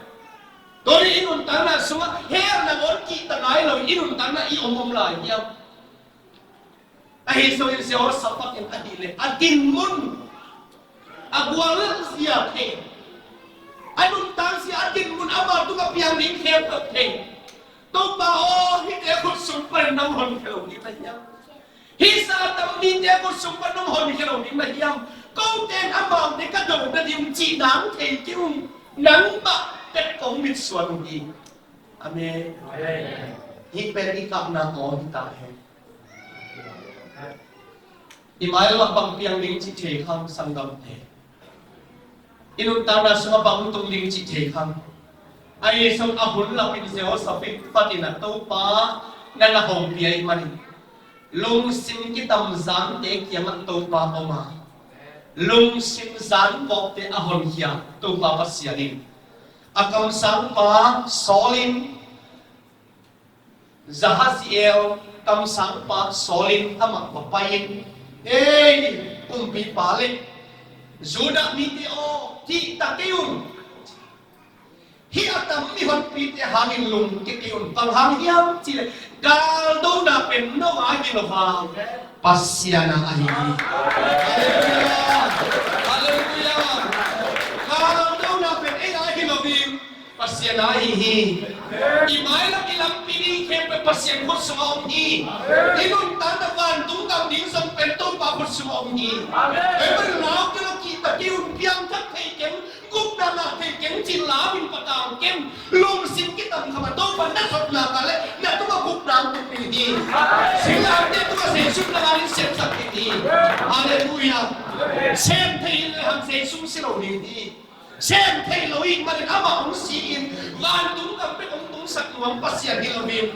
Tunin i nuntakna sungah hell nangawn kihta nai loin i nuntakna i om om lai hiam? Ahi zongin Jehoshaphat in ahih leh a dinmun a guallelh zia thei, a nuntak zia, a dinmun, ama tungah piang ding khempeuh thei. Topa aw, hihte khut sung panin nang honkhia lo ding na hiam? Hih sa a tam mite khut sung panin nang honkhia lo ding na hiam? Kote in amaute ka do nading uh cih nang thei kei un, nangmah bek kong mitsuan uh hi. Amen. Amen. Hih pen i kapna aw hi ta hen. I mai lamah bang piang ding cih thei khang, sanggamte? I nuntakna sungah bang tung ding cih thei khang? Ahi zong a hun lapin Jehoshaphat in ah Topa na na hopih ahih manin lungsim kitamzante kiangah Topa om a, lungsim zangkawkte a honkhia Topa Pasian in a kamsangpa Saul in, Jahaziel kamsangpa Saul in amah va pai-in, ei, kumpipa le Judah mite aw, kihta kei un. Hih a tam mihonpite hangin lungkia kei un. Bang hang hiam cih leh galdona pen no a hi lo a, Pasian a ahi hi. Halleluiah. Halleluiah. Galdona pen ei a hi lo hi. Pasian a ahi hi. I mailam i lampi ding khempeuh Pasian khut sungah om hi. I nuntakna vantung gam ding zong pen Topa khut sungah om hi. Kei bel lau kei lo, kihta kei un, piangthak thei keng, gupna ngah thei keng ci-in lau in patang keng. Lungsim kitam kham a Topa na zot nak leh na tungah gupna hong tung ding hi. Singlamteh tungah Zeisu na ngan in sepsak ding hi. Halleluiah. Sem thei in le hang Zeisu si lo ding hi. Sem thei lo ahih manin amah hong si-in vantung gam bek hong tungsak nuam Pasian hi lo in,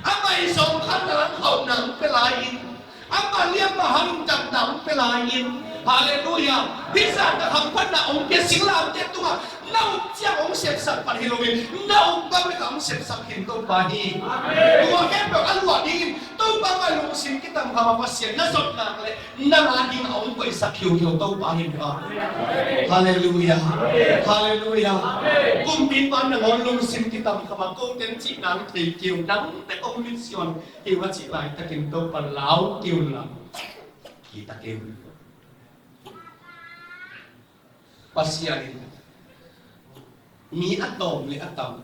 amah i zawngkhalna hang hauhna hong pia lai-in, amah liamma hangin damna hong pia lai-in, halleluiah, hih zahtak hamphatna hong pia, singlamteh tungah na uk ciang hong sepsak pan hi lo in, na uk bang bek ah hong sepsak hi Topa hi. Tua khempeuh a luah dingin Topa mah lungsim kitam kham a Pasian na zot nak leh nang a ding a hong koihsak khiukheu Topa hi a. Halleluiah. Halleluiah. Kumpipa nangawn lungsim kitam kham a, kote in cihna hong thei kei un, nang bek hong mission hi uh a cih laitakin Topa lau kei un la, kihta kei un. Pasian in mi a tawm le a tam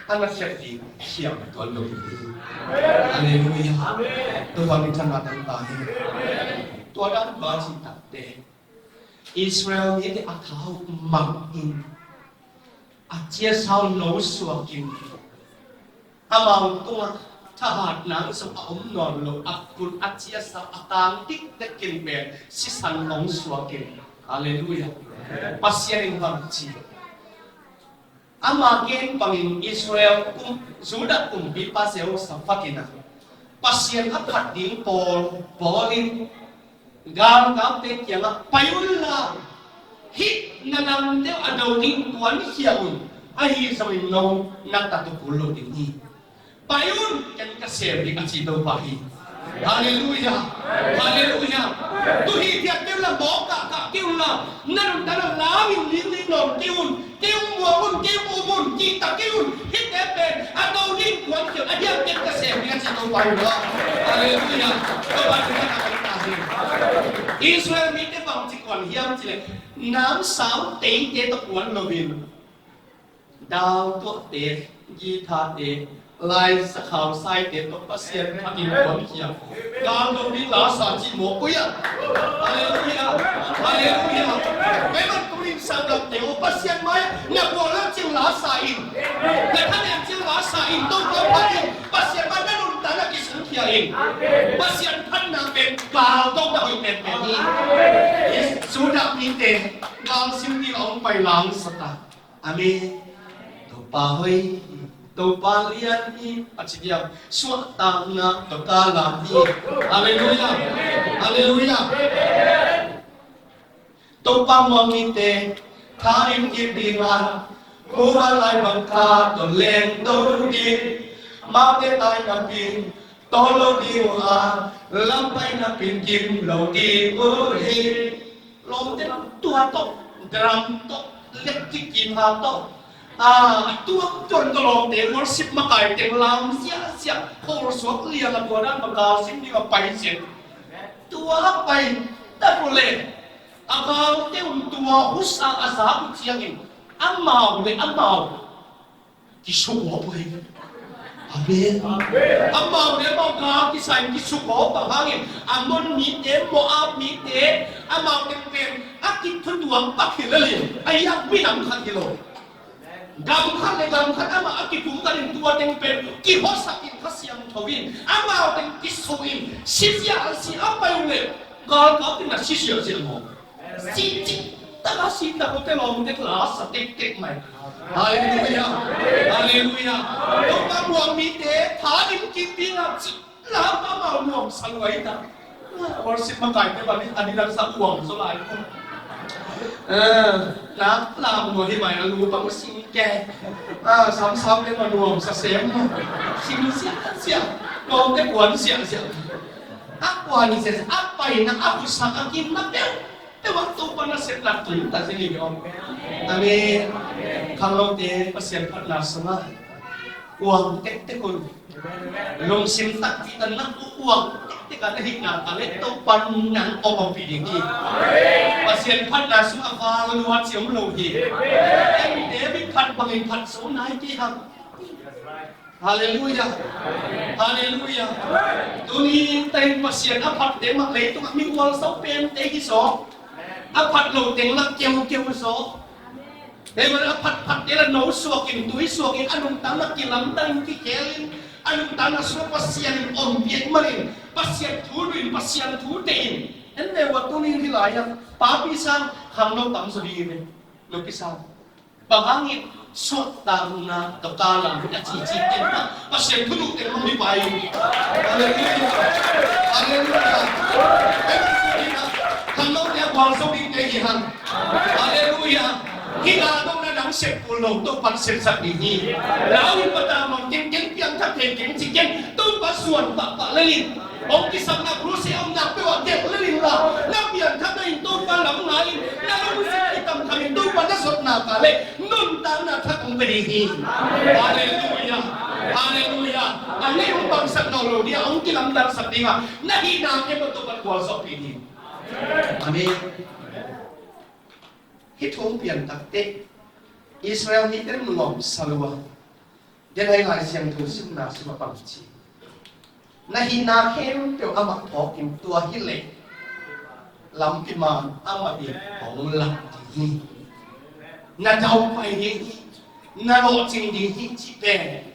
a na khiat ding siam tuan lo hi. Halleluiah. Topa min thang a tang ta hi. Tua dan bang ci takte, Israel mite a thau mang in, a ciasau no suakin, amau tungah thahatna zong a om nawn lo, a pul a ciasau a tang dikdekin pen sisan hong suakin. Halleluiah. Pasian in bang ci? Ama gen bangin Israel kum, Judah kumpipa Jehoshaphat in a, Pasian a phat ding pawl bawlin, galkapte kiangah, "Pai unla, hih na namte uh a do ding kuankhia un, ahi zongin no na tat uh kul lo ding hi. Pai un, ken ka sem ding," a ci Topa hi. Halleluiah. Halleluiah. Tu hi thiat kei unla, mawk kahkah kei unla, na nuntakna lam in lingling nawn kei un. Kei hong muang un, kei hong um un, kihta kei un. Hihte pen a do ding kuankhia un, a diakdiak ka sem ding a ci Topa hi lo. Halleluiah. Topa thupha na ka ta hi. Israel mite bang ci kuan hiam cih leh, namsau teite tawh kuan loin, dau tuahte, guitar-te, lai sakhau saite tawh Pasian phatin kuankhia. Gal do ding la sa cih mawk uh hiam? Halleluiah. Halleluiah. Kei bang tuni in sanggamte aw, Pasian mai-ah na gualzawh ciang la sa in. Na thanem ciang la sa in. Topa phat in. Pasian mai-ah na nuntakna kisungkhia in. Pasian phatna pen gal do na hoih penpen hi. Judah mite gal sim ding a hong pai lam sa ta. Amen. Topa hoih, Topa lian hi, a ci diam, suahtakna Topa lam hi. Halleluiah. Halleluiah. Topa muang mite, tha in kip ding a, muvanlai bang tha tawh lengto ding, amaute tai napi in tawl lo ding uh a, lampai napi in gim lo ding uh hi. Lawmte tua tawh, drum tawh, electric guitar tawh, a, a tuamtuam tawh lawmte worship makai teng lam ziahziah, khawlsuak lian a tua dan bang gal sim ding a pai zen. Tua pai tak uh leh, a galte un tua husa a zak uh ciangin, amau le amau kisugawp uh hi. Amen. Amau le amau gal kisa in kisugawp bang hangin, Ammon mite, Moab mite, amau teng pen a kithutuang pak hi lel in, a yak minam khat hi lo. Gam khat le gam khat amah a kikum khat in tua teng pen kihosak in, Kha Siangtho in amau teng kisu in, si ziahziah a pai uh leh, galkap in a si ziahziah maw? Cih cih tak a si tak uh te lawmte la sa tektek mai. Halleluiah. Halleluiah. Topa muang mite, tha in kip ding a cih lam amau nuamsa luai ta. Worship makaite bang in a ding dang sa uang zaw lai. Eh, na lam nuam hi mai a lu bang sing ke. Ah, samsam te ma nuamsa sem. Sing siahsiah. Lawmte kuan siahsiah. A kuan siahsiah. A paina a husa a gimna peuh. Te Topa nasepna tung ta zen hi ve aw. Amen. Khangnote Pasian phatna sungah uang tektek un, lungsim takpi tan na uang tektek a na hihna ka le Topa nang ong ompih ding hi. Pasian phatna sungah val luat ci om lo hi. Ken David phat bangin phat zo nai kei hang. Halleluiah. Halleluiah. Tuni in tain Pasian a phatte mah leitungah mi gualzo pente hi zaw. A phat lo teng la keukeu zaw. Hei man a phatphatte la no suakin, tui suakin, a nungtang la kilamdangin, kikhelin, a nungtang la sua Pasian in om piak manin, Pasian thu duin, Pasian thu tein. En le ua tuni in hih lai-ah papi sang khangno tam zaw ding hi ve. Nupi sang. Bang hangin suahtakna ka kal a, a cici teng mah Pasian thu duh teng mah mi pai. Halleluiah. Halleluiah. Khangnote a gualzo ding te hi hang. Halleluiah. Hih la dong na dang sep kul lo, Topan sepsak ding hi. Lau in pata mang keng, keng piangthak thei keng ci keng, Topa suan pahpah lel in. Hong kisapna crusade a omna peuh ah gelh lel inla, na piangthakna in Topa lam ngai in, na lungsim kitamkham in Topa na zotna ka le nuntakna thak hong pia ding hi. Halleluiah. Halleluiah. A neih hong bangsak nawn lo ding a, hong kilamdangsak ding a, na hihna khempeuh Topa gualzawhpih ding. Amen. Hih thu hong pian takteh Israel mite nungawm sa lua. Tua hi a, Lai Siangtho simna sungah bang ci, na hihna khempeuh amah phawk in, tua hi leh lampi man amah in hong lak ding hi. Na daupai ding hi. Na lawhcing ding hi cih pen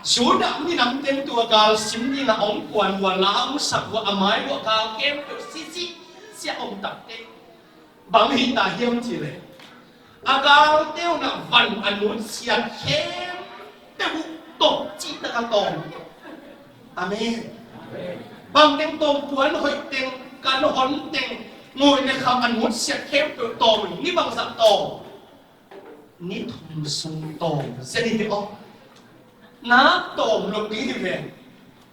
Judah minamte in tua gal sim dingin a hong kuan uh a, la hong sak uh a, a mai uh a gal khempeuh sisih siah om takteh bang hi ta hiam cih leh, a galte un a van a nutsiat khempeuh uh tawm cihtak a tawm. Amen. Bang teng tawm? Puan hoih teng, kan hon teng, ngui le kham a nutsiat khempeuh tawm. Ni bangzah tawm? Ni thum sung tawm zen hi ve aw. Na tawm lo ding hi ve.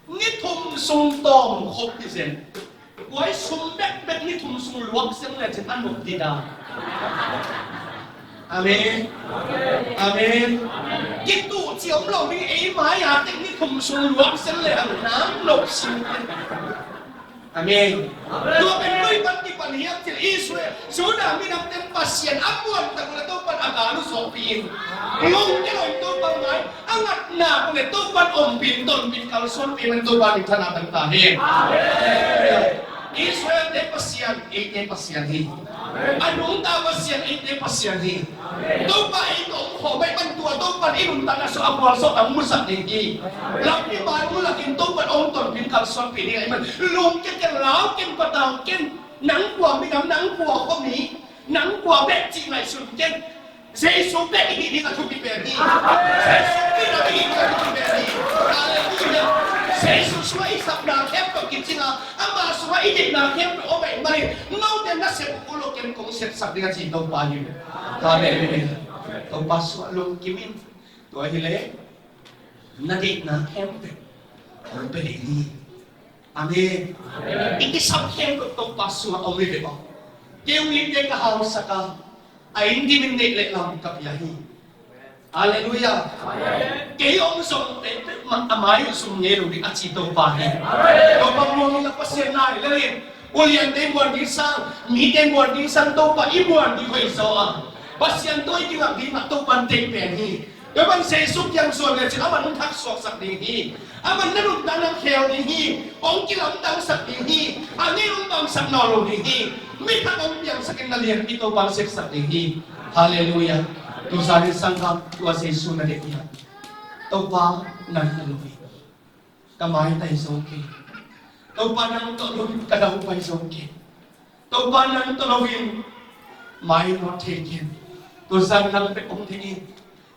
Ni thum sung tawm khop hi zen. Kuai sum bekbek ni thum sung luak zen lecin a nop ding a. Amen. Amen. Kituh ci om lo ding, ei mai-a tek ni thum sung luak zen le ang nang nop sing. Amen. Tua pen koi pan kipan hiam cih leh Israel, Judah minamte in Pasian a muan tak uh leh Topan a gal uh zawhpih in. Lungkia lo in Topa mai a ngatna uh leh Topan ompih in, tonpih in, kalsuanpih in, Topa minthanna tang ta hen. Israelte Pasian, eite Pasian hi. A nungta Pasian, eite Pasian hi. Topa ei tawh hong khawm ahih man tua Topan i nuntakna sungah a gualzawhna hong musak ding hi. Lampi man hong lak in Topan hong tonpih in kalsuanpih ding ahih man lungkia ken, lau ken, patau ken. Nang kua minam, nang kua khuami, nang kua bek cih ngaihsun ken. Jesu bek i hih ding a thupi pen hi. Jesu minam i hih ding a thupi pen hi. Halleluiah. Jesu sungah i sapna khempeuh kicing a, ama sungah i deihna khempeuh om ahih manin note nasep uh kul lo, ken kong sepsak ding a ci Topa hi. Halleluiah. Topa sungah lungkim in. Tua hi leh na deihna khempeuh hong pia ding hi. Amen. I kisap khempeuh Topa sungah om hi ve aw. Kei hong lim ding ka hausak a, a inn dim in neih leh lam ka pia hi. Halleluiah. Kei hong zong tei peuhmah a mai uh sum ngei lo ding a ci Topa hi. Topa muang in a Pasian nai lel in, uliante muan ding sang, mite muan ding sang Topa i muan ding hoih zaw a, Pasian tawh i kilak ding mah Topa in tei pen hi. Tua ban Jesu kiang zuan lecin aman hong thaksuaksak ding hi. Aman na nuntakna khel ding hi. Hong kilamdangsak ding hi. A ngeina hong bangsak nawn lo ding hi. Mi thak hong piangsak in na lianpi Topa hong sepsak ding hi. Halleluiah. Tuzan in sanggam, tua Jesu na deih hiam? Topa nang tawh lo hi. Ka maitai zo kei. Topa nang tawh lo in ka daupai zo kei. Topa nang tawh lo in mai luat thei kei. Tuzan nang bek om thei in.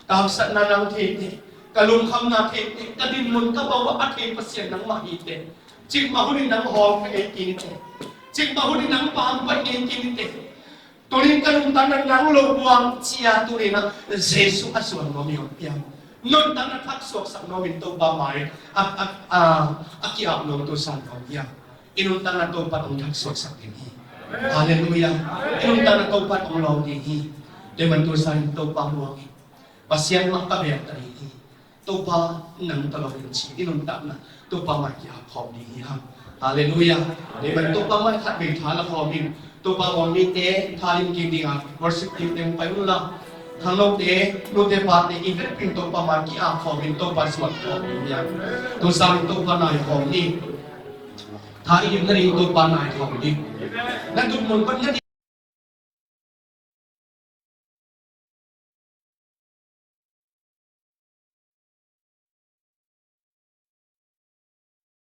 Ka haksatna nang thei teh, ka lungkhamna thei teh, ka dinmun ka bawh a thei Pasian nangmah hi teh. Cikmah hun in nang hawlkhia ngei kei ni teh. Cikmah hun in nang pampai ngei kei ni teh. Tuni in ka nuntakna nang lo buang ci-a tuni in ah Jesu a zuan nuam i om hiam? Nuntakna thaksuaksak nuam in Topa mai a, a, a, a ki-ap nuam, tuzan nuam hiam? I nuntakna Topa in hong thaksuaksak ding hi. Halleluiah. I nuntakna Topa tawh hong lawng ding hi. Tua ahih manin tu zan Topa muang in, Pasian mah ka bek ta ding hi. Topa nang tawh lawng in ci, i nuntakna Topa mai ki-ap khawm ding hi hang. Halleluiah. Tua ahih manin Topa mai khat vei tha la khawm in, Topa muang mite tha lim kik ding a, worship team te hong pai un la. Khangnote, nute pate, i vekpi in Topa mai ki-ap khawm in, Topa suan khawm ding hi hang. Tu zan Topa nai khawm ni. Tha i limna ding Topa nai khawm ding. Na tun mun pan na